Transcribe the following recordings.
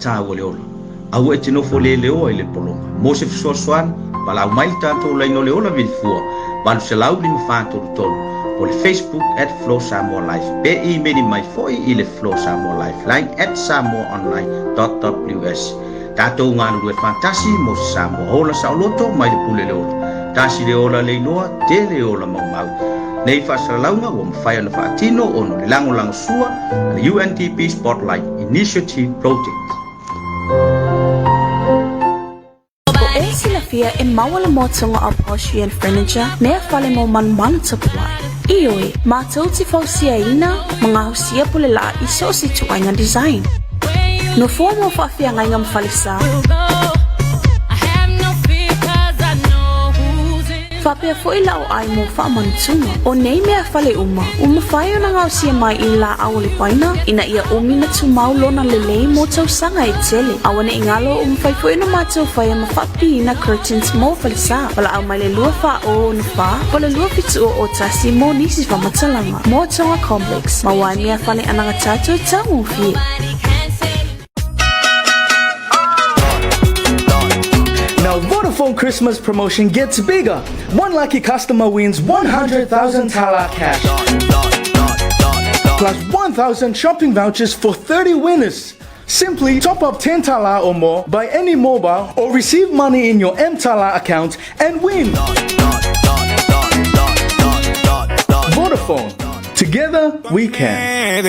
taua le ola. Aua e te nofo leleoa i le pologa. Mo se fesoasoani, valaau mai le tatou laina o le ola vilifua 800 533 po le Facebook @FlowSamoaLife pe imeli mai foi i le flowsamoalifeline@samoaonline.ws. Tatou galulue faatasi mo se Samoa ola saoloto mai le pule le ola. Tasi le ola le iloa, tele ola maumau. Nei faasalalauga ua mafai ona faatino ona o le lagolagosua a le UNDP Spotlight Initiative Project. O e silafia e maua le motunga Upholstery and Furniture, mea fale mo malumalu tapuai. Ioe, matou te fausiaina ma gaosia pule laa i so o se ituaiga design. Nofoa mo faafeagaiga ma falesa. Faapea foi lau ai mo faamanatuga. O nei mea fale uma, ua mafai ona gaosia mai i laau o le paina, ina ia umi ma tumau lona lelei mo tausaga e tele. Aua ne i galo ua mafai foi ona matou faia ma faapipiina curtains mo falesa. Valaau mai le 2464 po le 2701 mo nisi faamatalaga. Motoga Complex, maua ai mea fale anaga tatou taugofie. Now Vodafone Christmas promotion gets bigger. One lucky customer wins 100,000 Tala cash. Plus 1,000 shopping vouchers for 30 winners. Simply top up 10 Tala or more, buy any mobile, or receive money in your M Tala account and win. Vodafone. Together we can.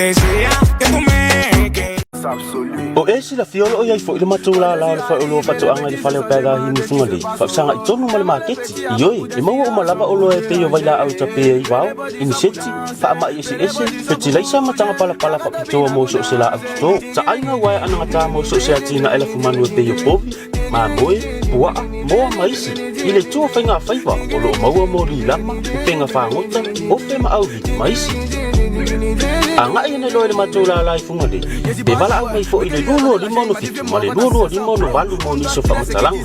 O e silafia o loo i ai foi le matou lala o le faleoloa faatoaga i le fale o Pegahi i Fugalei, faafesagai tonu ma le maketi. Ioe, e maua uma lava oloa e pei o vailaau e tape ai vao, iniseti, faamai eseese, fetilaisa ma taga palapala faapitoa mo so o se laau toto. Taaiga uaea anagatā mo so o se atinae lafumanu e pei o povi, mamoe, puaa, moa ma isi. I le itu o faiga faiva, o loo maua mo lilama, upega fagota, ofe ma auli ma isi. Agai ane loa i le matou lala i Fugalei, pe valaau mai foi i le 22 5 67 ma le 22 5 68 mo nisi o faamatalaga.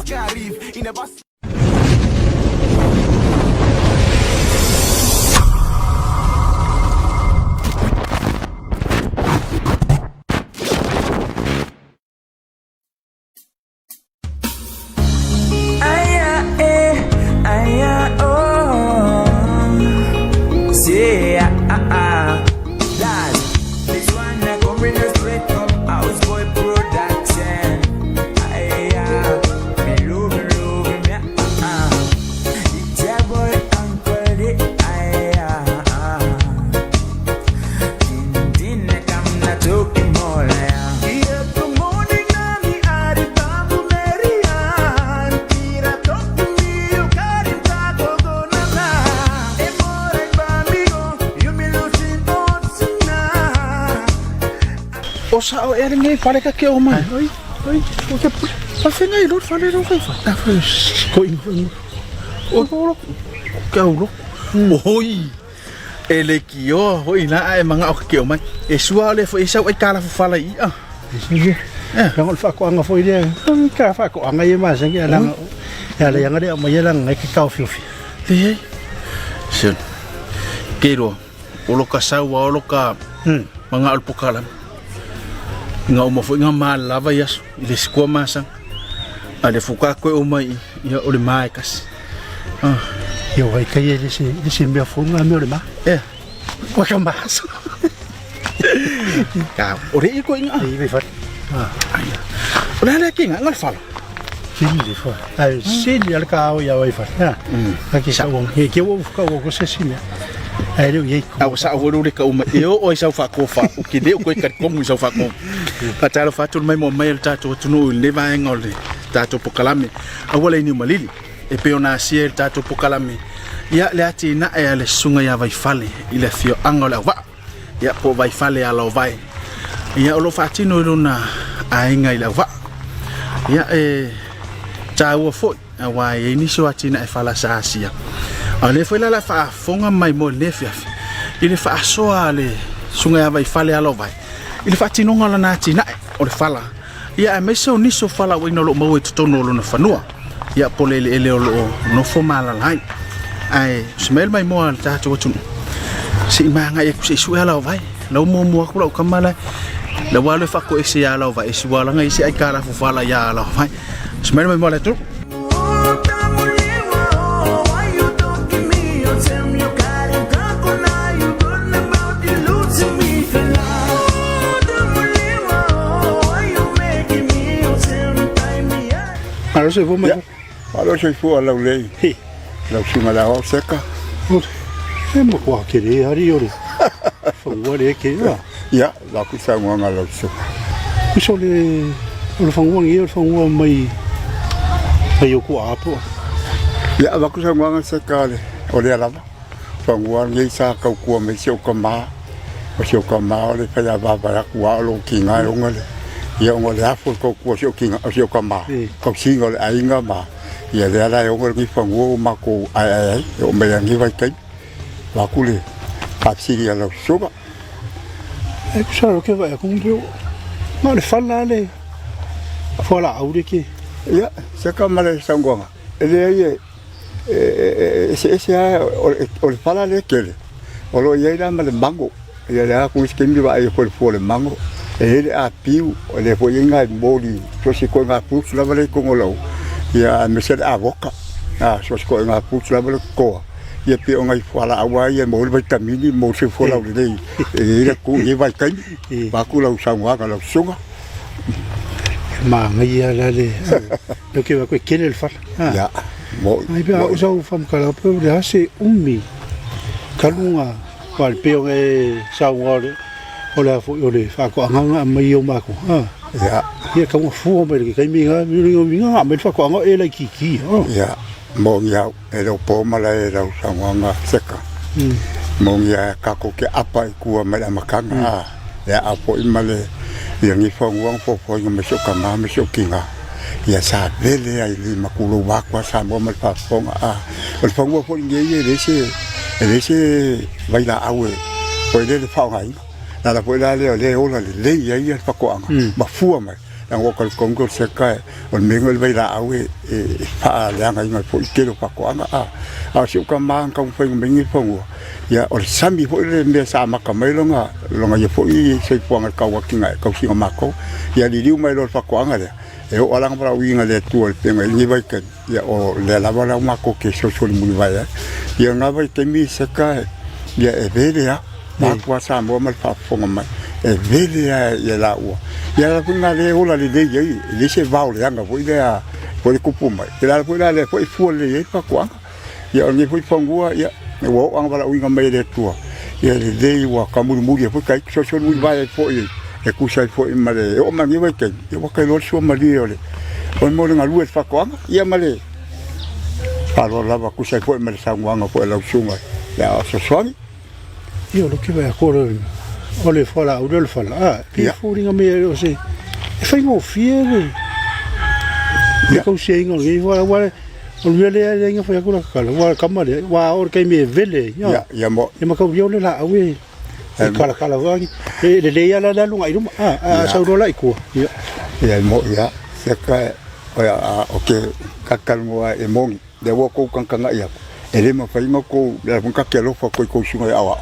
Aya, eh, aya, oh. Yeah, ah, ah. Dad, this one I coming straight from Houseboy Production. Aya, me love, me love, me, ah, ah. It's your boy, Uncle D, aya, ah. Din, din, kam na toki mola, O sa o e lenei fale ka ke o mai. Oi, oi, o ke pule. Pa whenga i lor fale ro kai fa. Ta fa ko ingo. O ko ke au lo. Oi. E le kio hoi na e manga o ke o mai. E sua le fo e sau ai kala fo fala i a. Sige. Nga o whakoanga foi lea. Ka whakoanga i ma sangi ala. Ya le yanga le mai ala ngai ke kau fiu. Le. Sen. Ke ro. O lo ka sau o lo ka manga o le pokala. Nga o mo foi nga ma lava ia i le sikua masang. A le fuka koe o mai ia o le mai kasi. Ah. Io vai kai e le se mea fo nga mea o le ma. E. Wa ka maso. Ka o re i ko inga. I vai fa. Ah. O le ale ke nga nga le falo. Sili le fa. Ai sili al ka o ia vai fa. Ha. Ka ki sa o he ke o ka o ko se sili. Ai le ye ko. A o sa o le ka uma e o o i sau fa ko fa o ke le o ko i ka komu i sau fa ko. Pa talo fa tu mai mo mai le tatou atu le vaenga o le tatou pokalame. A wala ni malili. E pe ona asia le tatou pokalame. Ia le ati na e ale sunga ia Vaifale i le afioaga o le Auvaa. Ia po Vaifale ala o vai. Ia o lo faatino i lona aiga i le Auvaa. Ia e taua foi auā e i ai nisi o atinae falasa asia. A o lea foi la la faafofoga mai mo lenei afiafi i le faasoa a le susuga ia Vaifale ala o vai i le faatinoga o lana atinae o le fala. Ia aemaise o nisi o falaoaina o lo o maua i totonu o lona fanua. Ia po le eleele o lo o nofo ma alaala ai. Ae se mea le maimoa a le tatou atunuu, se i magai atu se i sue ala o vai. Lau muamua atu lau tama la La ua alu e faakoese iā Alaovae e si ua alaga i se aikalafu fala iā Alaovae. Sumaina mai mo le atu. Malo soifua mai. Malo soifua laulelei. Lau susuga i le Aoao Seka. E matua tele ari o le fanua le ke ia. Ia, la ku saunoaga a lau susuga. Uso le o le fanua nei o le fanua mai mai o ku apo. Ia, avatu saunoaga Seka le o lea lava. Fanua nei sa tautua mai si ou tama. O si ou tama o le faiavava atu a o lou tiga e ona le ia ona o le afu o le tautua o si ou tiga o si ou tama. Tausiga o le aiga ma Ia lea la e ono lenei fanua ua matou aeae ai, e oo mai lava i lenei vaitaimi. Vaeatu le faafesili a lau susuga. E tusa loa ke vaai atu mo na o le fala le fualaau le ke. Ia, seka ma le saunoaga, e leai e eseese lava, o le fala lea e tele, o lo o i ai la ma le mago. Ia lea ku isi taimi vaai ai foi i le fua o le mago, e i ai le apiu, o lea foi e i ai nai moli, so o se ituaiga fruits lava lea i totonu o lau, ia aemaise le avoka, so o se ituaiga fruits lava lea e totoa, ia pei o nai fualaau lava ia e maua ai le vaitamini mo le soifua laulelei e i ai le atunuu i lenei vaitaimi, vaeatu lau saunoaga lau susuga. Manaia la le lea ou te vaai atu e tele le fala. Ia, mo'i. Ai pe a o sau faamatalaga pe o le a se umi talu ona Aua e pei ona e saunoa o le a foi o le faatoaga na aumai i o matou a. Ia. Ia tau na fua mai le taimi na na aumai le faatoaga e laitiiti a. Ia, moni au, e le o po malae i lau saunoaga Seka. Moni lava tatou te apa i tua mai le amataga a, e a'a foi ma le ia nei fanua na foafoaina mai si ou tama ma si ou tina. Ia sa vele ai i lima tulou atu a Samoa ma le faafofoga a. O le fanua foi lenei e leai se e leai se vailaau e foi lea le faaaogaina. O le ala foi la lea o lea e ola lelei ai le faatoaga ma fua mai. Leaga ua ou talitonu o le seka o le mea lena o le vailaau e faaleagaina ai foi le tele o faatoaga a. A o si ou tama na taumafaiga mai nei fanua, ia o le sami foi le mea sa amata mai lona lona ia foi soifuaga i le tau atinae tausiga o matou. Ia liliu mai loa i le faatoaga lea, e oo lava la ona valaauina e le Atua i le pega i lenei vaitaimi, ia o lea lava la ua matou te fesoasoani mulivae ai. Ia o lena vaitaimi seka ia e vele lava, vaeatu lava Samoa ma le faafofoga mai, e vele lava ia laua. Ia o le ala foi lena o lea e ola lelei ai, e leai se vao leaga foi lea foi le tupu mai. O le ala foi la lea foi e fua lelei ai le faatoaga. Ia o lenei foi fanua, ia ua oo lava ona valaauina mai e le Atua, ia lelei ua tamulimuli ai foi tai, fesoasoani mulivae ai foi e tusa ai foi ma le oo mai lenei vaitaimi, ia ua tailoa le suamalie o le o le galue i le faatoaga, ia ma le faaaloalo lava e tusa ai foi ma le saunoaga foi a lau susuga i le Aoao Fesoasoani. Ia o le kiva e kore o le fualaau lea o le fala a pei e foliga mai e le o se e faigofie le le tausiaina o lenei fualaau aua o le mea lea e leai na fai atu la tatalo aua o le tama lea ua oo i le taimi e vele ai Ia, ia mo. Ia mataulia o le laau e e kalakala foi e lelei lava la le aluga i luma a a sau loa la i tua. Ia. Ia mo ia seka o ia o ke kakalunga e moni. Lea ua kou kagakaga'i aku, e le mafai ona kou, le ala foi ta te alofa atu ai i kou susuga i aoao.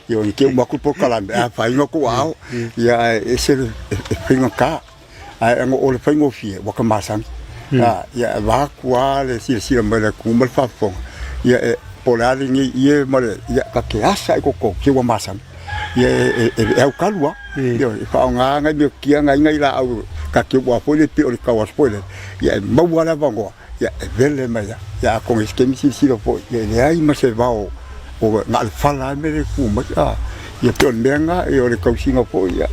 Ia ne i te i uma atu le polokalame, ae afaina tou aao, ia ae ese le faigata. Ae ona o le faigofie, ua ta masani. Ia e vaeatu lava le silasila mai o le atunuu ma le faafofoga, ia e, po o le a lenei ie ma le, ia ta te asa i totonu, se ua masani. Ia e aukalu lava, ioe, e faaaoga nai metotia nai nai laau ta te ua foi lea pei o le tau aso foi lea, ia e maua lava le avanoa. Ia, e vele mai lava. Ia, atonu i se taimi silasila foi, ia e leai ma se vao o na o le fala lava le mea lea e tu mai. A, ia pei o le mea lena, ia o le tausiga foi, ia,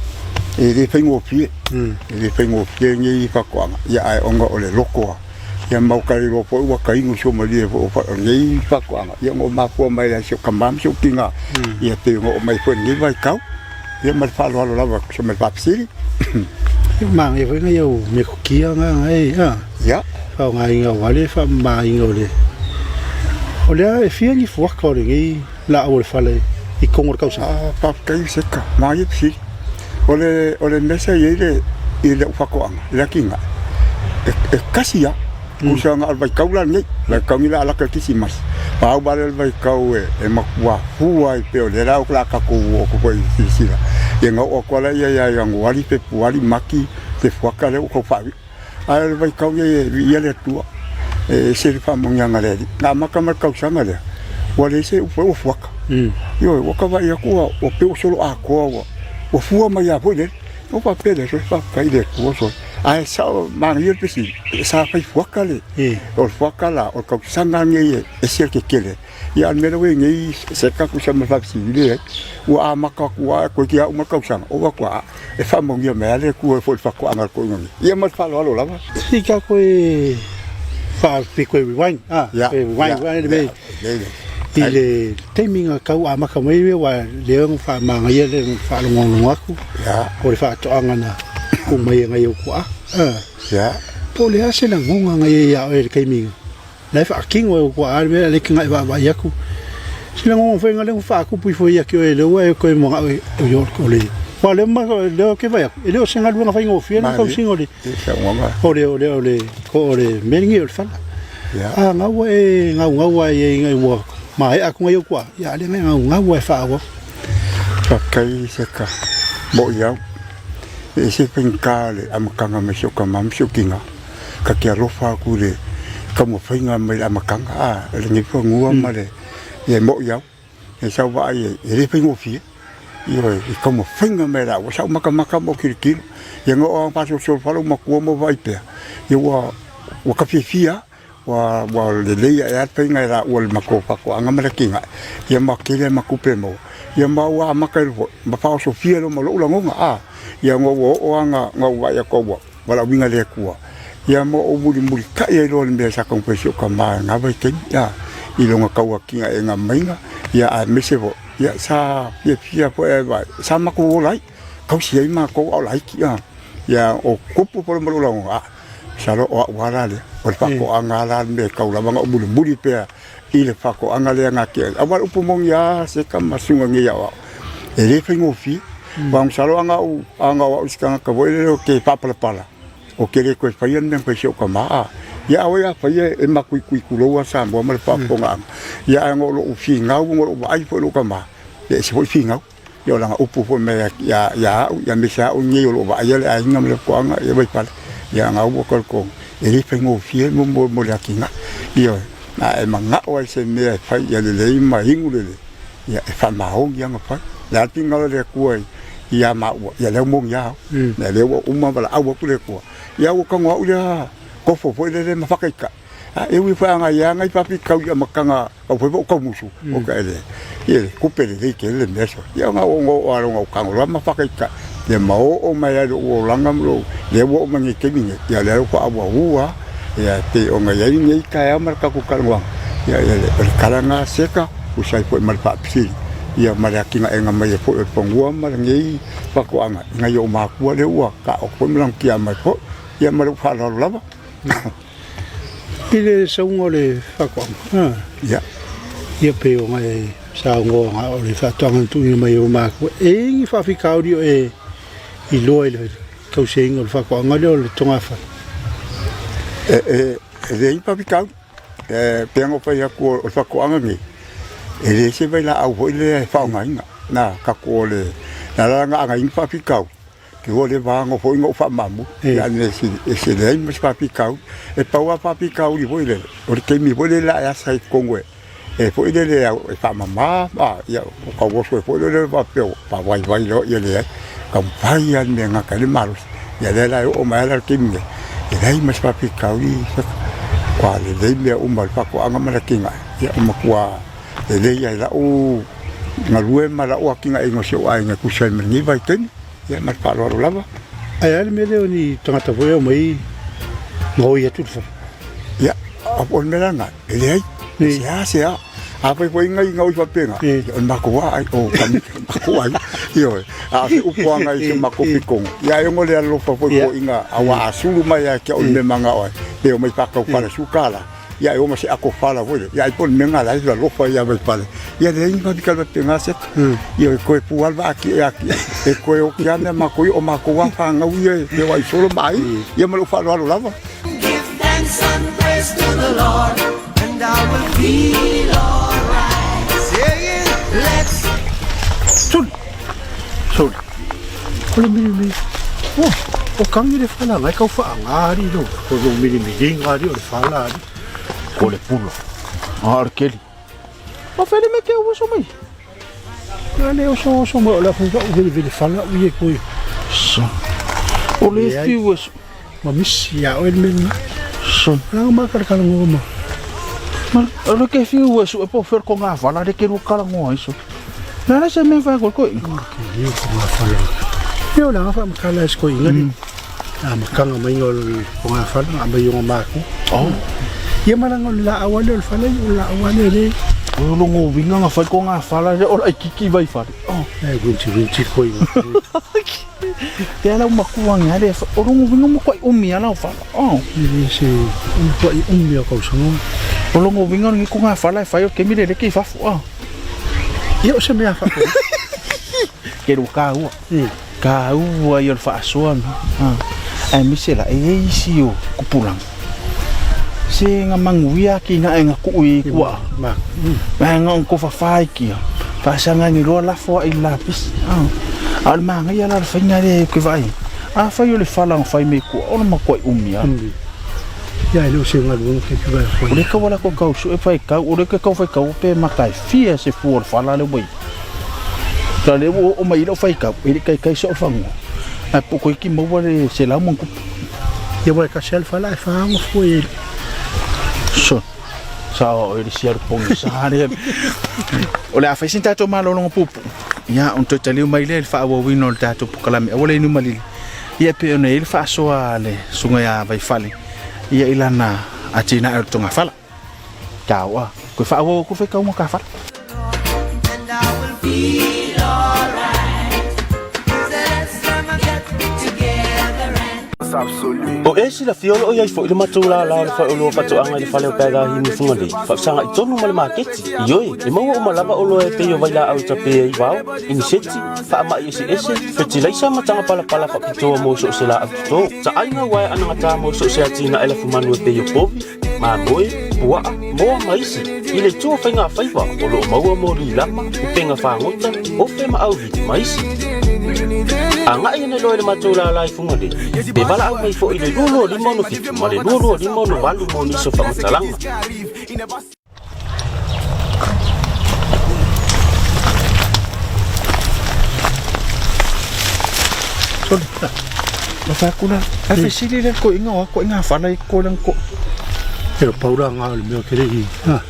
e le faigofie, e le faigofie lenei faatoaga, ia ae ona o le loto lava. Ia ma ua ta iloa foi ua tainu suamalie foi o lenei faatoaga, ia ona ua mafua mai ai si ou tama ma si ou tina, ia pei ona oo mai foi i lenei vaitau. Ia ma le faaaloalo lava e tusa ma le faafesili. Ia manaia foi nai au metotia na e a. Ia. Faaaogaina aua le faamamaina o le o lea e fia ni fuata o lenei laau o le fale i totonu o le tausaga. Ah, faafetai Seka, manaia fesili. O le o le mea sa i ai le i lau faatoaga, i le atinae, e tasi lava. Tusa na o le vaitau la lenei, vaitau nei la alata i le Kerisimasi, pau lava lea o le vaitau e matua fua ai pei o lea la o le a tatou o atu foi e silasila. Ia na oo atu lava laia ia Ianuari, Fepuari, Mati, le fuata lea ua tau faavi'i. Ae o le vaitau lenei e viia le Atua, e ese le faamanuiaga a le Alii. Na amata mai le tausaga lea, ua leai se upu ua fuata. Ioe, ua ta vaai atu ua pei ua solo atoa ua ua fua mai lava foi lele. Ona ou faapea lea, soe faafetai i le Atua soe. Ae sao manaia le fesili, sa fai fuata le, o le fuata la, o le tausaga lenei e ese le tetele. Ia a o le mea lea ua i ai nei, se tatou ma faafesili leai, ua amata atu lava toeitiiti lava uma le tausaga, ua avatu lava, e faamanuia mai lava le Atua foi i le faatoaga a le toeaina nei. Ia ma le faaaloalo lava. Se i tatou e faapito e rewind, a, e rewind foi le mea i le taimi na tau amata mai ai aua lea na faamanaia le faalogologo atu o le faatoaga na tuu mai e nai ou tuaa. Po o le a se lagona na i ai ia oe i le taimi La e faatino e ou tuaa le mea lea e te vaavaai atu. Se lagona foi lea ua faatupu ifo ia te oe lea ua e toe manao e o le aua lea ma lea ou te vaai atu e le o se galuega faigofie le tausiga o le o le o le o le o le mea lenei o le fala. A na ua e gaugau ai ai ua maea atu nai ou tuaa ia a lea na e gaugau ai e faaauau. Faafetai Seka moʻi au. E ese faigata le amataga mai si ou tama ma si ou tina. Ka te alofa atu i le taumafaiga mai le amataga a lenei fanua ma le ia e moʻi au. E sau vaai e, e le faigofie. Ioe, i taumafaiga mai la ua sau matamata ma ou tilotilo. Ia na oo lava faasolosolo fale ou matua ma ou vaai pea. Ia ua ua ta fiafia ua ua lelei ae lava le faiga e laua i le matou faatoaga ma le atinae. Ia ma tele ma tupe maua. Ia ma ua amata ai foi ma faaosofia loa ma lou lagona a. Ia na ua oo lava na ou vaai atu ua valaauina le Atua, ia ma ou mulimulitai ai loa i le mea sa taumafai si ou tama i lena vaitaimi, a, i lona tauatiaega maiga, ia aemaise foi, ia sa fiafia foi e vaai, sa matou ola ai, tausi ai matou a o laiti, a, ia o tupu foi ma lou lagona, a, masalo o au lava la lea, o le faatoaga lava la le mea e tau lava ona ou mulimuli pea i le faatoaga lea na te aua le upu moni lava se tama suga nei aoao e le faigofie. Aua masalo ana ou ana o au i se tagata foi lele ou te faapalapala, ou te le toe faia le mea na fai e si ou tama a. Ia a oi a faia e matuitui tulou lava Samoa ma le faafofogaaga. Ia ae ona o lou finau ona o lou vaai foi i lou tama, ia e ese foi finau. Ia o lana upu foi mai ia ia au, ia aemaise au nei o lo o vaaia le aiga ma le toaga ia Vaifale. Ia na ua talitonu, e le faigofie mo mo mo le atinae. Ioe, a e manao ai i se mea e fai ia lelei ma inu lelei, ia e faamaoni lava ona fai. O le a le finagalo o le Atua ia maua, ia lea ua moni lava au. Ia lea ua uma valaau atu le Atua, ia ua tago au lea kofo foi lele ma faataitai. A e ui foi a nai a nai faafitauli i amataga au foi po o taumusu o ka ele ia le tupe lelei tele le mea soo ia ona o o alo o tago loa ma faataitai ia ma oo mai ai lou olaga ma lou lea ua oo mai nei taimi nei ia lea ua faaauau lava ia pei ona i ai lenei taeao ma le tatou talanoaga ia ia o le tala lena Seka tusa ai foi ma le faafesili ia ma le atinaega mai ai foi o le fanua ma lenei faatoaga i nai ou matua lea ua taoto foi ma lanutia mai foi ia ma lou faaaloalo lava. I le sauga o le faatoaga, Ia. Ia pei ona e saunoa na o le faatoaga na tuuina mai e ou matua. E i ai ni faafitauli o e iloa i le tausiaina o le faatoaga lea o le togafale? E, e, e leai ni faafitauli. E pei ona ou fai atu o le faatoaga lenei, e leai se vailaau foi lea e faaaogaina. Na tatou o le, na ala la ona agai ni faafitauli, Ke ua leva lava foi ona ou faamamu, ia le e se leai ma se faafitauli. E pau lava faafitauli foi lele, o le taimi foi lele a e asa i totonu e foi lele e faamama, ia o tauoso ai foi lele faapea ua faavaivai loa, ia leai. Taumafai lava le mea e gata ai le malosi. Ia lea la e oo mai lava la i le taimi nei, e leai ma se faafitauli, ua lelei mea uma i le faatoaga ma le atinae, ia ua matua lelei lava i lau galue ma lau atinaeina o si ou aiga e tusa ai ma lenei vaitaimi. Ia ma le faaaloalo lava. Ae a le mea lea o ni tagata foi e omai gaoi atu le fale? Ia, o le mea la lena, e leai, e seasea. Afai foi nai gaoi faapena, ia o le matou lava ai, o matou ai. Ioe, a o se upu lava i se matou pitoga, ia ai ona le alofa foi toeaiina, aua a sulu mai lava ia te au i le mea e manao ai, pe omai faatau fale $10, Ia e o ma se ato fala foi lea. Ia ai po o le mea lena la e alofa ia Vaifale. Ia leai ni faafitauli faapena Seta. Ia e toe pu lava le vaa ati e ati. E toe oti lava mea matou ia o matou lava fanau ia e feoai solo ma aiga. Ia ma lou faaaloalo lava. Give thanks and praise to the Lord, and I will feel alright. Saying, let's Suli! Suli! O kagi le fala ngai kau whaanga ari lo. Ko lo milimiliga ari o le fala ari. Ko le pula. A o le keli. O fele me ke ua so mai. Na le oso oso mai o le afu o vele vele fala o ie koe. So. O le fiu e so. Ma misi a oe le mea. So. Ranga ma kala kala ngoa ma. Ma o le ke fiu e so e po fer ko ngā wala le ke rua kala ngoa iso. Na le se mea whai koe koe. Ke liu ko ngā whala. E o la ngā wha makala es koe ingari. A makanga mai ngā ko ngā whala, a mai o ngā māku. Oh. Ia maranga o le la awale o le whala, o la awale le. O longo winga ngā whai ko ngā whala le o lai kiki vai whare. Oh. E winti winti koe ingari. Te ala umakua ngi ale o longo winga mo koe umi ala o whala. Oh. E se o koe umi o kausanga. O longo winga ngi ko ngā whala e whai o kemi le leke i fafu. Oh. Ia o se mea wha. Ke ro ka ua. Ka ua i o le whaasoa na. Ai mise la e e isi o kupulanga. Se nga manguia ki nga e nga kui kua. Ma. Ma nga ko whawhai kia. Whaasanga ngi roa lafo i lapis. A le maanga ia la le whainga le ke vai. A whai o le whala nga whai me kua. O le makoai umi a. Ia e leo se ngalu ke ki vai O le kau ala ko kau su e whai kau. O le ke kau whai kau pe makai fia se fua o le whala le wai. Ta le o mai ilo whai kau. E le kai kai so o whango. A poko iki maua le se lau mangu. Ia wai ka sel whala e whaango fua e. So. Sa o e sia le pongi sa le. O le a whai sin tātou malolongo pupu. Ia, on toi taliu mai le wha awa wino le tātou pukalame. Awa le inu malili. Ia pe ona i le whaasoa le sunga ia vai whale. Ia ilana a tina e o tonga whala. Ka oa. Koe wha awa ko whai kaunga ka whala. And I will feel alright. 'Cause that's time I get together and O e sila fiolo o iai fo i le matou lala o le faaioloa faatoaga i le fale o Pegahi Fugalei faafesaga i tonu ma le maketi. Ioe, e maua uma lava oloa e pei o vailaau e tapē ai vao, iniseti, faamai eseese, fetilaisa ma taga palapala faapitoa mo so o se laau totō. Taaiga ua e anagatā mo so o se atina e lafumanu e pei o povi, mamoe, puaa, moa ma isi. I le itu o faigafaiva o loo maua mo lilama, upega fagota, ofe ma auvili ma isi. Agai ane loa i le matou lala i Fugalei, pe valaau mai foʻi i le 22 67 ma le 22 68 mo nisi o faamatalaga. Sole. Ma whakuna. A fesili le ko inga o ko inga whala i ko lang ko. E o paura ngā o le mea kere i. Ha.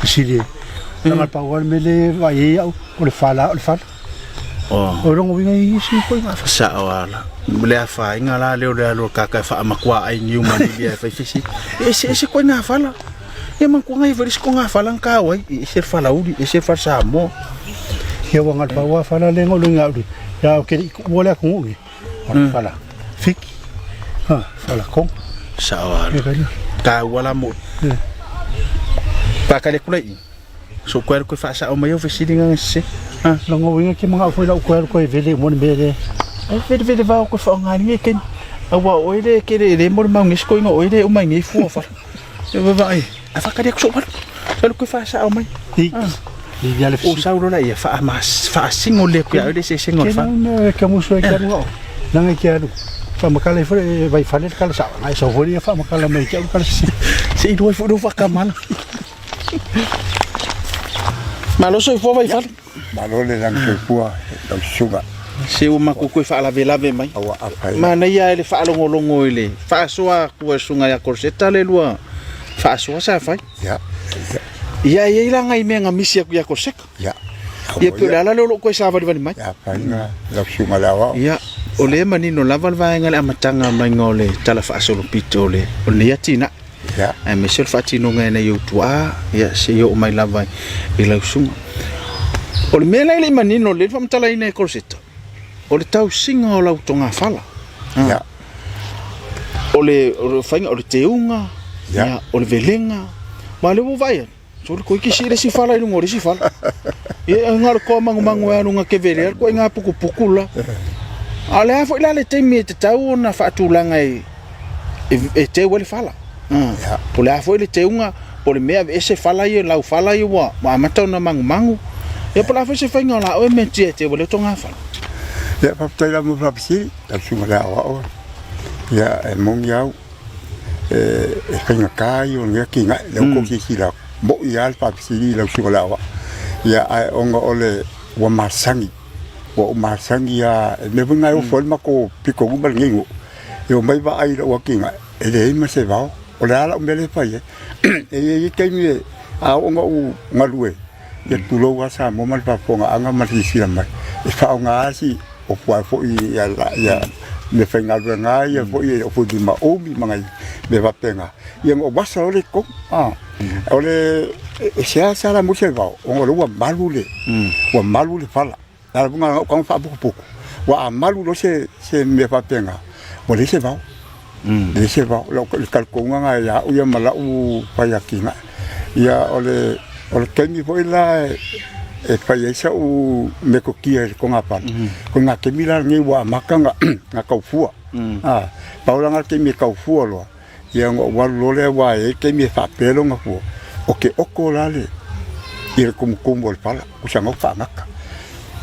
Sili. Nga pau le mele vai e au o le whala o le whala. Oh. O rongo winga i isi koe ngā whala. Sa o ala. Le a wha inga la leo le alo kaka e wha amakua ai niu manili e whai fisi. E se ese koe ngā whala. E man ko ngai varis ko ngā whala ngā wai. E se whala uri, e se whala Samoa. Ia wa ngā pau a whala le ngolo ngā uri. Ia o kere i ku ole aku ngungi. O le whala fiki. Ha, whala kong. Sa o ala. E kaina. Ka wala mo. Pākale kula i. So koe koe whaasa o mai o fesili ngā se. Ha. Longo winga ki mga awhoi lau koe koe vele mo ni mele. E vele vele vao koe wha ngā ringe ken. Awa o ere ke re re mo le maungi sko inga o ere o mai ngi fua whala. E wa ai. A whakari aku so wala. Sa koe whaasa o mai. I. I ia le O fisili. saulo la ia wha mas wha singo le koe au le se singo Ke wha. nau ke musu e ke aru o. Nanga ke aru. Wha makala i whare vai whale kala sa. Ngai sa hori wha makala mai ke aru kala si. Se i roi fu whakamala. Malo so i fua vai whala. Malo le lang soifua lau susuga. Se o mako koe wha lave lave mai. Aua apa i. Mana ia e le whaalongolongo i le whaasoa kua sunga ia korseta le lua whaasoa sa whai. Ia. Ia ia ila ngai mea ngā misi aku ia korseka. Ia. Ia pe le ala leo lo koe sa wali wali mai. Ia pa inga lau susuga le awao. Ia o le manino lava le vaenga le amatanga mai ngā o le tala whaasolo pito o le o le ia tina. Ia. Ai me se o le whaatino ngai nei o tua ia se i o mai lava i lau sunga. O le mea lai le manino le whamtala ina e korseta. O le tau singa o lau tonga whala. Ia. O le whainga, o le teunga, Ia. ia, o le velenga. Ma le wo vai. So le koe ki si le si whala i lunga o le si whala. Ia ngā le koa mangu mangu e anunga ke vele, koe ngā puku puku la. A le afo i la le teimi e te tau o na whaatulanga e te ua le whala. Ia. Po le afo i le teunga, po le mea e se whala i lau whala i ua, ma amata o na mangu mangu. Ia po le afo i se whainga o la oe me tia te ua le tonga whala. Ia whaptai la mo whapsiri, lau susuga le awao. Ia, e moni au, e faigata ia o lenei atinae, lea ua tou silasila atu, mo'i lava le faafesili i lau susuga i le aoao. Ia, ae ona o le ua masani, ua ou masani lava, o le mea foi lena e ofo ai le matou pitonuu ma lenei nuu, e omai vaai i lau atinae, e leai ma se vao. O le a lau mea lea e fai ai? E i ai le taimi a oo ina ou galue, ia tulou lava Samoa ma le faafofogaaga ma le silasila mai, e faaaoga lava si ofu ae foi ia meafaigaluega lava ia foi e ofu lima umi ma nai mea faapena, ia ona ou asa loa lea i totonu. O le e seasea la maua se vao, ona o lea ua malu le, ua malu le fala. A na o tago faaputuputu, ua a malu loa se mea faapena, ua leai se vao. Leai se vao. Le talitonuga lena ia au ia ma lau fai atinae. Ia o le taimi foi la e fai ai sau metotia i le togafala, o lena taimi la lenei ua amata ona tau fua. Pau la lena o le taimi e tau fua loa, Ia ona ou alu loa lea aua e i ai le taimi e faapea lona fua, o ke oko la le i le tumutumu o le fala, kusa na o faagata.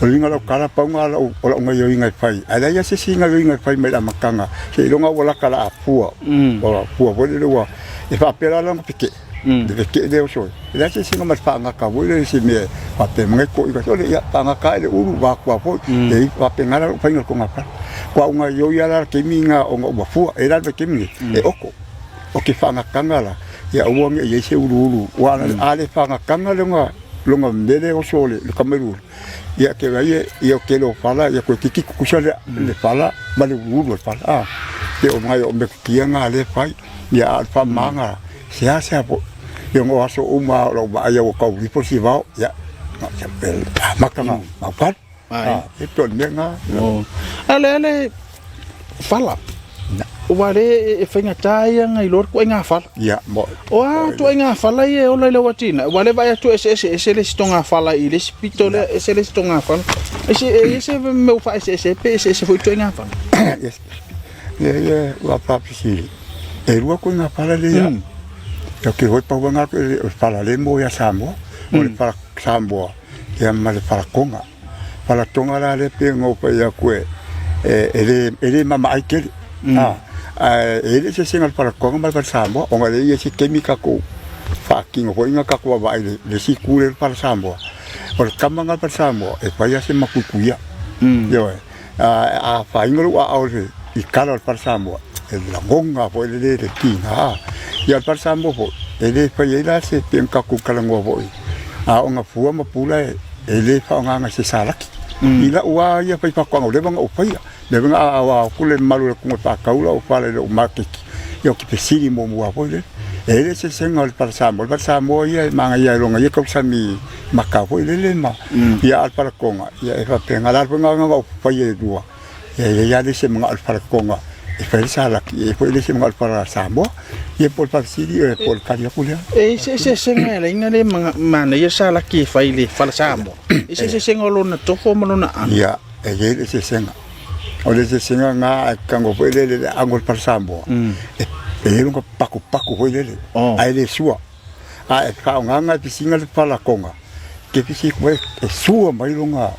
O le uiga o lau tala, pau lena o lau gaioiga e fai, ae leai lava se isi gaioiga e fai mai le amataga, seiloga ua lata o le a fua, ua fua foi lele ua, e faapea la lona fetee, le fetee lea o soe, e leai se isi ma le faagata foi lele i se mea e faapea mai toeaiina sole, ia faagata ae le ulu vaeatu foi, e faapena la lou faiga o le togafala. Ua ou gaoioi lava la i le taimi lena ona ua fua, e i ai la le vaitaimi lenei e oko. O ke faagataga la, ia aua ne i i ai se uluulu, aua a le faagataga lona mea lea e oso le tama i le ulu, ia te vaai ia o le tele o fala, ia toeitiiti tutusa le fala ma le uluulu o le fala. A, pei o nai o metotia na lea e fai, ia a o le faamamaga, seasea foi. Ia ona o aso uma lava o lau vaai ua tau lifo si vao, ia, amata ona maufali. Ai. E pei o le mea lena. A o le a le fala? Ua le e faigata ia ona iloa le ituaiga fala. Ia, mo. O a ituaiga fala ia e ola i lau atinae? Ua le vaai atu e eseese ese le isi togafala i le isi pito lea, ese le isi togafala. E se e i ai se mea ua faaeseese ai pe eseese foi ituaiga fala? Ia, ia, ua faafesili. E lua ituaiga fala lea ia. Ia ke hoi pau anga o le fala le mo ia Samoa. O le fala Samoa ia ma le fala Tonga. Fala Tonga la lea pei ona ou fai atu e e le mamaai tele. Ae e i ai le eseesega o le fala Tonga ma le fala Samoa ona e leai se taimi tatou faatino foi na tatou vaavaai i le isi itu lea o le fala Samoa. O le tama lena o le fala Samoa e fai lava si matuituia. Ioe. A afaina lou aao i tala o le fala Samoa, e lagona foi le le tiga. Ia o le fala Samoa foi, e le fai ai la se pei ona tatou talanoa foi, a oo ina fua ma pula e le faaaogaina i se salaki. I lau lava ia faifaatoaga ua leva ona ou faia, lea foi na aoao atu le mamalu o le atunuu e faatau lau fale i lou maketi, ia ou te fesili muamua lava foi lea. E i ai le eseesega o le fala Samoa, o le fala Samoa ia e manaia ai loa ia tausami maka foi lele ma ia a o le fala Toga, ia e faapena. O le a foi na ou faia e lua, ia e i ai lava le isi e manao i le fala Toga e fai ai le salaki, e i ai foi le isi e manao i le fala Samoa, ia po o le faafesili po o le tali atu lea. E i ai se eseesega e ala ai ona le manaia salaki e fai i le fala Samoa? E i ai se eseesega o lona tofo ma lona aano? Ia, e i ai le eseesega. O le eseesega lena, e tago foi lele i le aano o le fala Samoa, e i ai lona patupatu foi lele, ae le sua. A e faaaogaina e pisiga le fala Toga, ke pisi koe e sua mai lona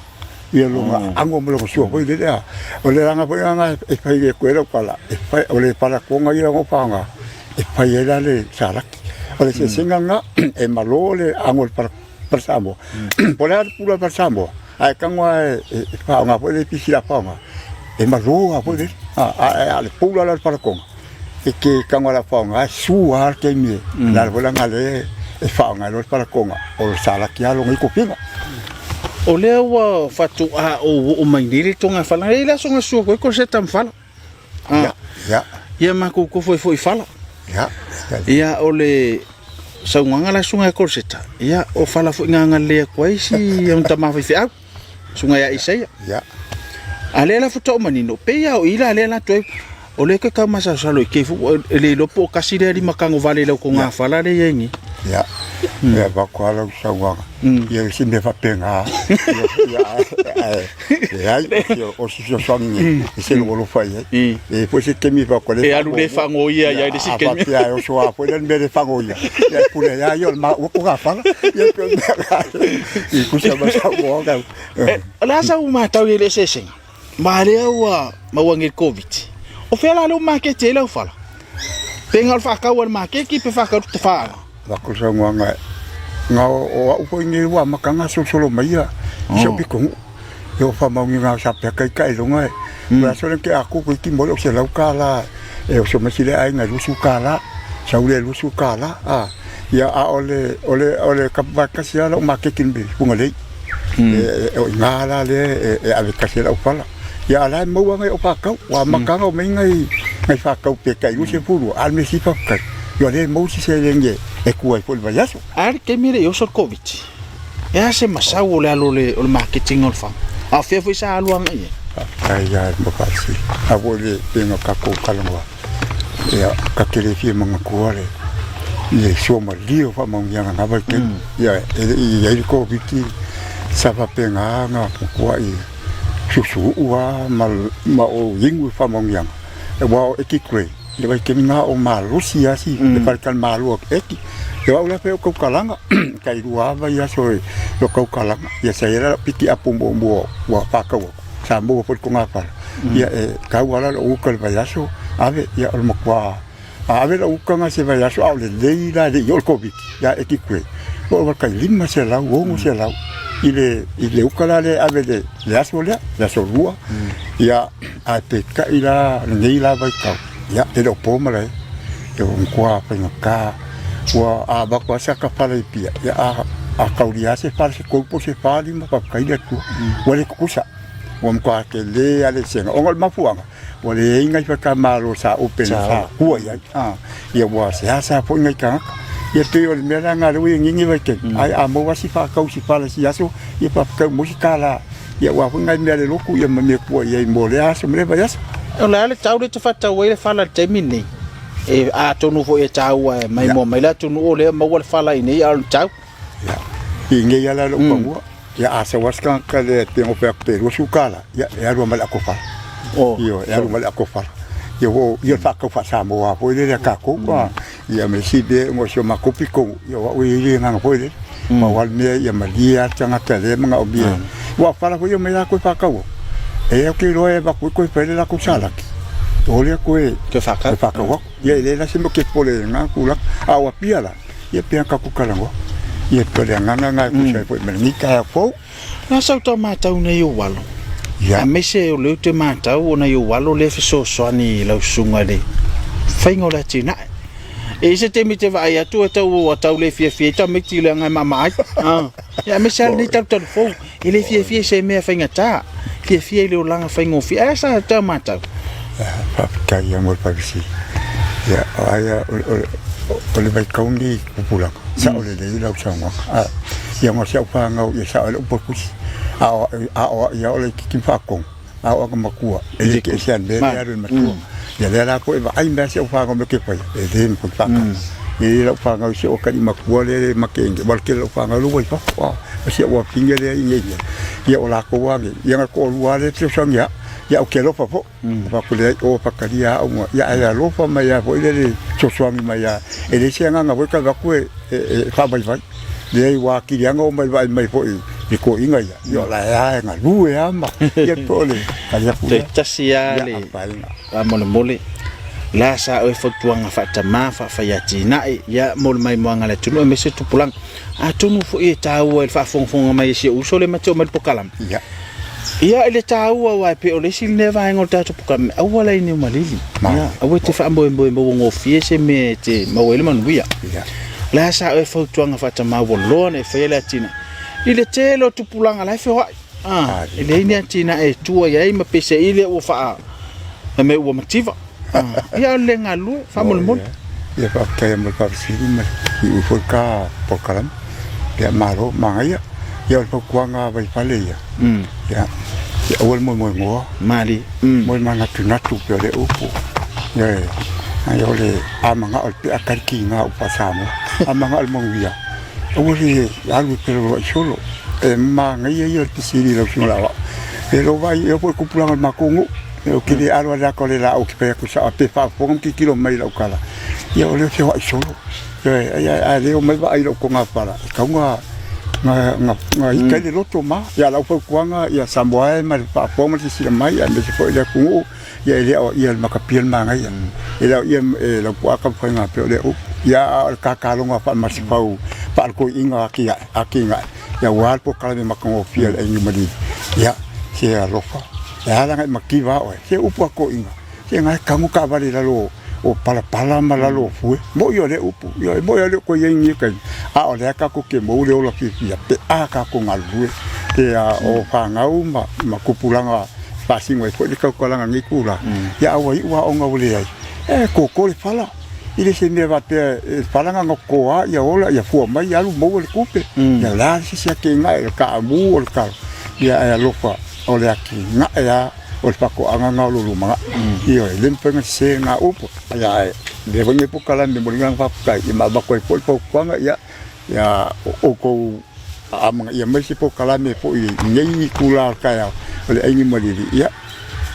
ia lona ago ma lona sua foi lele a. O le aga foi lena e fai e koe lau pala, e fai, o le pala Toga ia o faaaoga e fai ai la le salaki. O le eseesega lena, e malo le ago o le pala pala Samoa. Po o le a le pula pala Samoa, ae tago lava e faaaoga foi le pisi la faaaoga, e malo lava foi lele. A o le pula la o le pala Toga, e te tago lava faaaoga e sua lava le taimi e le ala foi la lena lea e faaaoga ai loa le pala Toga, o le salaki lava lona ikofiga. O lea ua faatoa ou oo mai nei le togafala, e i ai le aso na sua koe ko se tamafala. Ia, ia. Ia matou tofo ai foi i fala. Ia. Ia o le saunoaga la susuga ia Koloseta, ia o fala foi na agalelei atu ai si ona tama faifeau, susuga ia Isaia. Ia. A lea la faatoa ou manino, pei lava o i la lea la toe, o lea toe tau masalosalo i kei e le iloa po o tasi lea lima tagovale i lau togafala lea e i ai nei. Ia, ia avatu lava lau saunoaga, ia se mea faapena. Ia, ae leai, o se fesoasoani nei, e se logolofa i ai. E i ai foi se taimi e avatu E alu le faagoia i ai le isi taimi. A faapea e oso lava foi lea le mea le faagoia, ia e pule ai lava ia o le maua togafala. Ia pei o le mea lena e tusa ma saunoaga. O le a sau matau i ai i le eseesega? Ma lea ua maua nei i le Koviti, O fea la lea ua maketi ai lau fala? Pe na o le faatau a le maketi pe faatau i le tafaala? Avatu le saunoaga, na o au foi nei ua amata ona solosolo mai ia i si ou pitonuu. Ia ua faamaoni na o Sapeka i Taeloga e. O le aso lea na tea atu toeitiiti mo le $100 e oso mai si lea aiga e $20, sau lea e $20 a. Ia a o le o le o le vaetasi lava lau maketi i Fugalei. O i ina la lea e ave tasi ai lau fala. Ia a o la e maua nai au faatau. Ua amata ona omai nai nai faatau pe tai 22, a o le mea sili faafetai, ia o lea e maua si seleni e tua ai foi i le vaiaso. A le taimi e le i oso le Koviti, e a se masau o le alu o le o le marketing o le faga? A o fea foi sa alu agai i ai? Faafetai lava mo faafesili. A foi le pei ona tatou talanoa, ia ta te le fia manatua le le suamalie o faamanuiaga na vaitaimi. Ia e le i i ai le Koviti sa faapena ona matua susuuu lava ma ou inu i faamanuiaga, aua o Eti Gray, i le vaitaimi lena o malosi lava si le faletalimalo o Eti. Ia o au la pei o tautalaga, tai lua lava vaiaso o tautalaga, ia sa i ai la lau pitiapu muamua ua faatau atu, sa maua foi i le togafala, ia e tau lava la lou uta i le vaiaso, ave, ia o le matua ave lau uta na i se vaiaso, a o lelei la e le i oo le Koviti ia Eti Gray, ua oo tai 500, 600 i le uta la lea e ave i le aso lea, le aso lua. Ia, ae peitai la lenei la vaitau, ia e le o po malae, ua matua faigata, ua a avatu lava se ata fala i Apia, ia a taulia lava se fala se tolu po o se fa lima, faafetai i le Atua, ua le tutusa, ua matua tele lava le eseesega. Ona o le mafuaaga, ua leai nai faletalimalo sa open sa tua i ai, ia ua seasea foi nai tagata. Ia pei o le mea la lena lea ua i ai nei vaitaimi, ae a maua si faatau i si fala i si aso, ia faafetai ua maua si $1, ia aua foi nai mea a le lotu ia ma mea tua i ai mo lea aso ma lea vaiaso. O le a le tau lea e te faatau ai le fala i le taimi lenei? E, atonu foi e taua e maimoa mai le atunuu o lea e maua le fala i inei a o le tau. Ia, i inei lava la lou pagua. Ia, a sau lava se tagata lea e pei ona fai atu pe $20, ia, e alu lava ma le atofala. Ioe, e alu ma le atofala. Ia, ua, ia o le faatau faa-Samoa foi lele a tatou, a. Ia ma isi mea ona o si o matou pitonuu, ia o au e i ai le agaga foi lele. Pau lava le mea ia malie lava le tagata lea e manaomia. Aua o fala foi ia omai latou e faatau atu, e ou te iloa e avatu ai toe fai le latou salaki, o lea toe faatau atu. Ia e leai la se mea ou te popole ai i lena tulaga. A o Apia la, ia pei ona tatou talanoa, ia pei o le agaga lena e tusa ai foi ma lenei taeao fou. Na sau tau matau nei ou alo, aemaise o lea ou te matau o nai ou alo lea e fesoasoani i lau susuga i le faiga o le atinae. E i ai se taimi e te vaai atu e tau ua tau le fiafia ai tamaiti leaga e maamaa ai. Ia aemaise lava lenei talutalu fou, e le fiafia i se mea faigata, fiafia i le olaga faigofie. Ae a sa tau matau? Faafetai ia mo le faafesili. Ia, aia o le vaitau lenei i tupulaga, sao lelei lau saunoaga. Ia ona o si au fanau ia sao ai lou potusi. A o au ia o le laitiiti ma faatonu, a o au na matua, e le ese lava i le mea lea e alu i le matua. Ia lea la e vaai mai lava si au fanau i mea ou te faia, e le mafai ona faatonu. E i ai lau fanau i si ou atalii matua lea e mate nei, aua o le tele o lau fanau lea ua i fafo, a o si au afafine lea e i inei nei, ia o latou lava nei, ia na toalua lava lea e fesoasoani ia au, ia ou te alofa foi. Ou fai atu leai, o faatalia au ma, ia ae alofa mai lava foi lele e fesoasoani mai lava. E leai se agaga foi ta avatu e faavaivai. Leai, ua atili lava ona oo mai vaai mai foi i toeaiina ia, ia o la e lava e galue lava ma, ia po o le tali atu lea. Toe tasi lava le faamolemole, la sa oe fautuaga faatamā, faafaiatinae, ia mo le maimoaga a le atunuu aemaise tupulaga. Atonu foi e taua i le faafogafoga mai a si ou uso lea ma te oo mai le pokalame. Ia. Ia i le taua aua e pei o le isi lenei vaega o le tatou pokalame, aua la inu malili. Ia, aua e te faamoemoe maua gofie se mea e te maua ai le manuia. Ia. O le a sa oe fautuaga faatamā ua loa ona e faia le atinae. I le tele o tupulaga la e feoai. Ah, e leai ni atinae e tua i ai ma peiseai lea ua faa mea ua mativa. Ah, ia o le galue faamolemole. Ia faafetai mo le faafesili ma le iu foi ka polokalame. Ia malo manaia. Ia o le fautuaga a Vaifale ia. Ia ia aua le moemoenoa. Malie. Moe manatunatu pei o le upu. Ia ai o le a manao le pea tali kiga upu a Samoa. A manao le manuia. Aua le alu e peloloai solo. E manaia ia o le fesili i lau susuga i le aoao. E lou vaai e oo foi i le tupulaga o le matou nuu, ou te le alo atu o le laau ou te fai atu sao pe faafofoga ma tilotilo mai i lau tala, ia o lea e feoai solo. Ioe, a le omai vaai i lou togafala, e tatau ona Ga ga ga ika i le loto ma. Ia lau fautuaga ia Samoa e ma le faafofoga ma le silasila mai aemaise foi le atunuu ia e le aoaia i le matapia le manaia. E le aoaia e Laupua Taumafaiga pei o lea upu. Ia a o le tataloga faamasifau faaletoiina atiae atinae ia aua le polokalame matagofie a le aiga Ia se alofa e ala ona e mativa oe se upu a toeaiina se na e tanu taavale i lalo o palapala ma lalo o fue. Moʻi o lea upu, ioe, moʻi a le o toe i ai nei taimi, a o lea tatou te mou le ola fiafia pe a tatou galulue, pe a o fanau ma, ma tupulaga faasino ai foi le tautalaga nei tulaga, ia a ua iu aoga ua leai, e toto le fala. I le se mea faapea e fala na ona toa ia ola ia fua mai alu maua le tupe. Ia o le a le sisi atinae, o le kaamu o le talo, ia ae alofa o le atinae lava o le faatoaga na o lo lumanai. Ioe, e le mafai ona sese na upu. Ia ae lea foi nei polokalame mo le agaga faafetai ia ma avatu ai foi le fautuaga ia ia outou amanaia mai se polokalame foi i nei itula o le taeao o le aini malili ia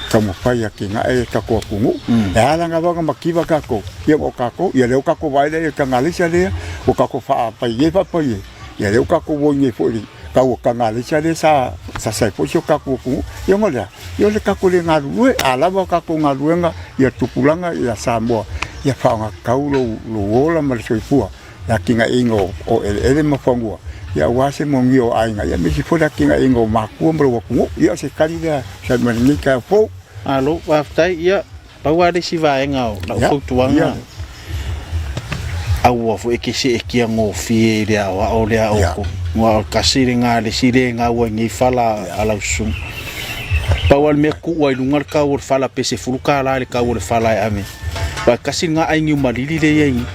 taumafai atinae le tatou atunuu. E ala lava ona mativa tatou ia o tatou ia lea ua tatou vaai lea i le tagalesa lea ua tatou faapai nei faapai ai ia lea ua tatou oi nei foi i le tau o tagalesa lea sa sasa ai foi si o tatou atunuu. Ia ona o le a? Ia o le tatou le galulue, a lava a tatou galuega ia tupulaga ia Samoa, ia faaaoga tatau lou ola ma le soifua i le atinaeina o eleele ma fanua, ia aua se manuia o aiga, ia aemaise foi le atinaeina o matua ma lou atunuu. Ia o se tali lea e tusa ai ma lenei taeao fou. Malo, faafetai. Ia, pau lava le isi vaega o lau fautuaga, aua foi e te seetia gofie i le aoao lea a outou. Aua o le tasi lena le isi le gau ai nei fala a lau susuga. Pau lava le mea tuu ai i luga le tau o le fala pe $10 le tau o le fala e ave. Aua e tasi lena ai Niumalili lea e i ai nei.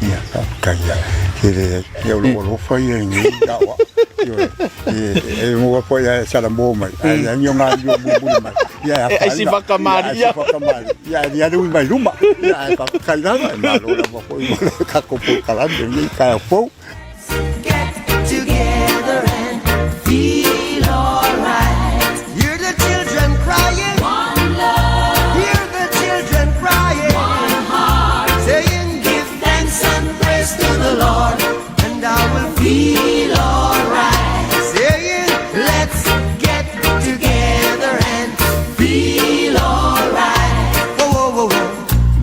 Ia, faafetai ia. E leai, ia o lou alofa ia i nei aoao. Ioe, e maua foi e salamo mai, ae leai ni o galulue mulimuli mai. Ia e afaina. Aisi whakamāri ia. Aisi whakamāri. Ia e alu mai luma. Ia e faafetai lava, e malo lava foi mo le tatou polokalame i lenei taeao fou. Get together and feel alright. Hear the children crying. One love. Hear the children crying. One heart. Saying, give thanks and praise to the Lord, and I will feel alright. Saying, let's get together and feel alright. Whoa, whoa, whoa,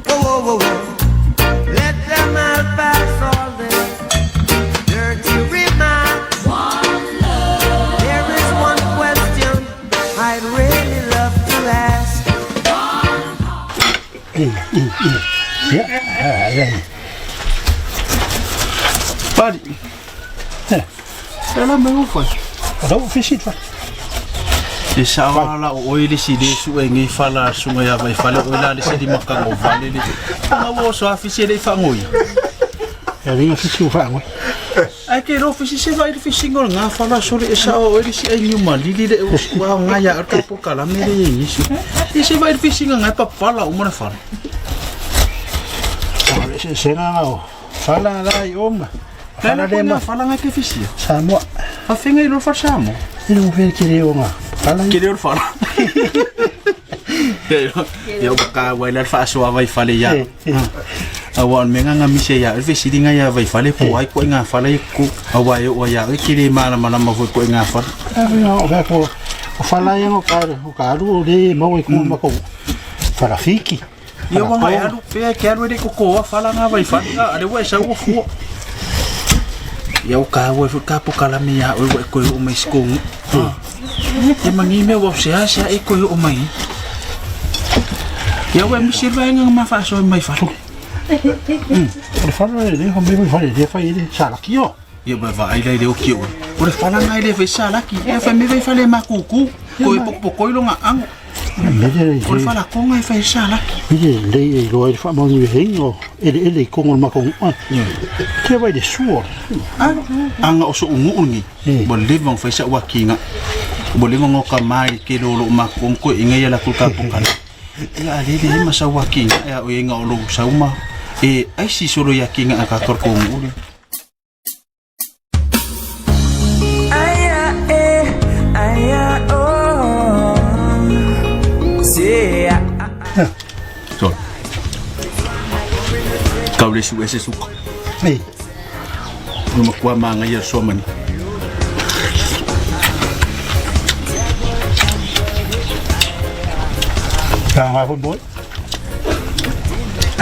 whoa, whoa, whoa, whoa, whoa. Let them all pass all their dirty remarks. One love. There is one question I'd really love to ask. Ia, ai. Pali. E la mai ufai. O lau fisi fa. E sao la o oe le si le su e ngi fala sunga ya vai fale oe la le se di maka ngo vale le. Nga wo so afisi le fa ngoi. E ringa fisi u fa ngoi. Ai ke ro fisi se vai le fisi ngol nga fala so le e sao oe le si ai ni malili le o wa nga ya ka po kala me le ngi su. E se vai le fisi nga nga pa pala o mona fala. Se se nga o. Fala la i oma. Fala le ma fala nga ke fisi. Samoa. Fa fenga i lo fa Samoa. I lo fe ke le onga. Fala. Ke le fala. Ia ua ka wai la fa so vai fale ia. Aua o le mea nga mise ia le fesili nga ia vai fale po ai ko nga fale ku aua e o ia e kiri mana mana ma foi ko nga fale. O ka ko o fala ia o ka o ka alu o le mau e ku ma ko fala fiki. Ia ua ngai alu pea ke alu e le koko a fala nga vai fale a le ua e sau fua. Ia o ka ua foi ka po kala me ia o e koe o mai skongu. E mangi mea ua se a se e koe o mai. Ia ua misi vai nga ma fa so mai fale. O le fala le le mai fale le fai le salaki o. Ia ua vaai lai le oki o. O le fala ngai le fai salaki. Ia fai me vai fale makuku. Koe pokopoko i longa ango. Mele O le fala konga e fai salaki. mele le e loa i le faamaunu e henga o ele ele i kongo le makongu ai. Te vai le sua. Anga o so ungu ngi. Ua leva ona fai sa'u akiga. Ua leva ona oka mai le tele o lo'u makuaga koe'aiga ia latou tapokala. Ia a lele ai ma sau akiga e a'o iaiga o lou sau ma e aisi solo i akiga a tatou le kogu'u lea. Aia eh, aia oh. Say, ah, ah. So. Kau le su e se suka. Ei. O le matua magaia o le suamani. Sa ngā foi boy.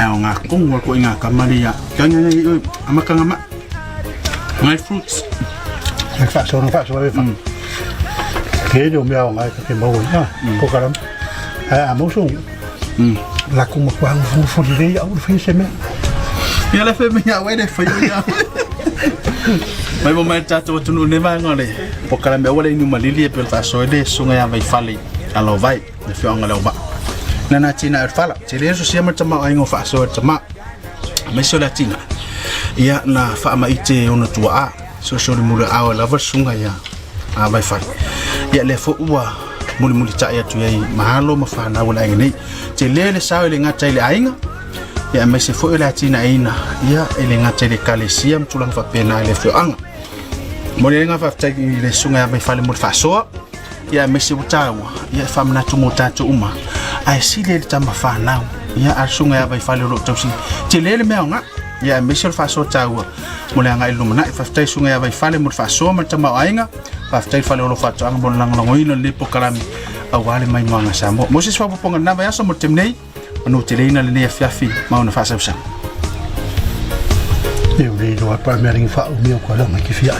Ai o ngā kongu a ko i ngā kamari ia. Ka ngai ngai oi, amakanga ma. Ngai fruits. E wha so na wha so e wha. Ke le o mea o ngai ka ke mau ai. Po karam. Ai a mau so. La ku ma kwa fu fu le au le se mea. Ia le fe mea wai le fai ia. Mai mo mai tātou atunu ne vaenga le po kala me wale inu malili e pe fa so le sunga ya vai fale alo vai le fionga le ba. Na na tina e fala te le so sia ma tama ai ngo fa so tama. Mai so la tina. Ia na fa ma ite ona tua a so so le mula a lava sunga ya a vai fale. Ia le fo ua muli muli ta ia tu ai mahalo ma fa na wala nei. Te le le sa le ngata ile ainga. Ia mai se foi le atina ina ia ele ngata ile kalesia mtulang fa pena le fioanga. Mo le nga fa tai le sunga mai fale mo fa soa. Ia mai se utaua ia fa mana tu mo tatu uma. Ai si le tama fa nau. Ia a sunga mai fale lo tausi. Te le le mea nga. Ia mai se fa soa taua. Mo le anga ilu mana fa tai sunga mai fale mo fa soa ma tama ainga. Fa tai fale lo fa toanga mo lang lang ino le po kalami. Awale mai moanga sa mo. Mo se fa ponga na vai aso mo temnei. Manu te leina le nea fiafi mauna whaasausa. E o le loa pa mea ringi wha o mea kwa langa ki fia.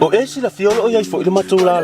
O e sila fiolo o iai foi le matou lala.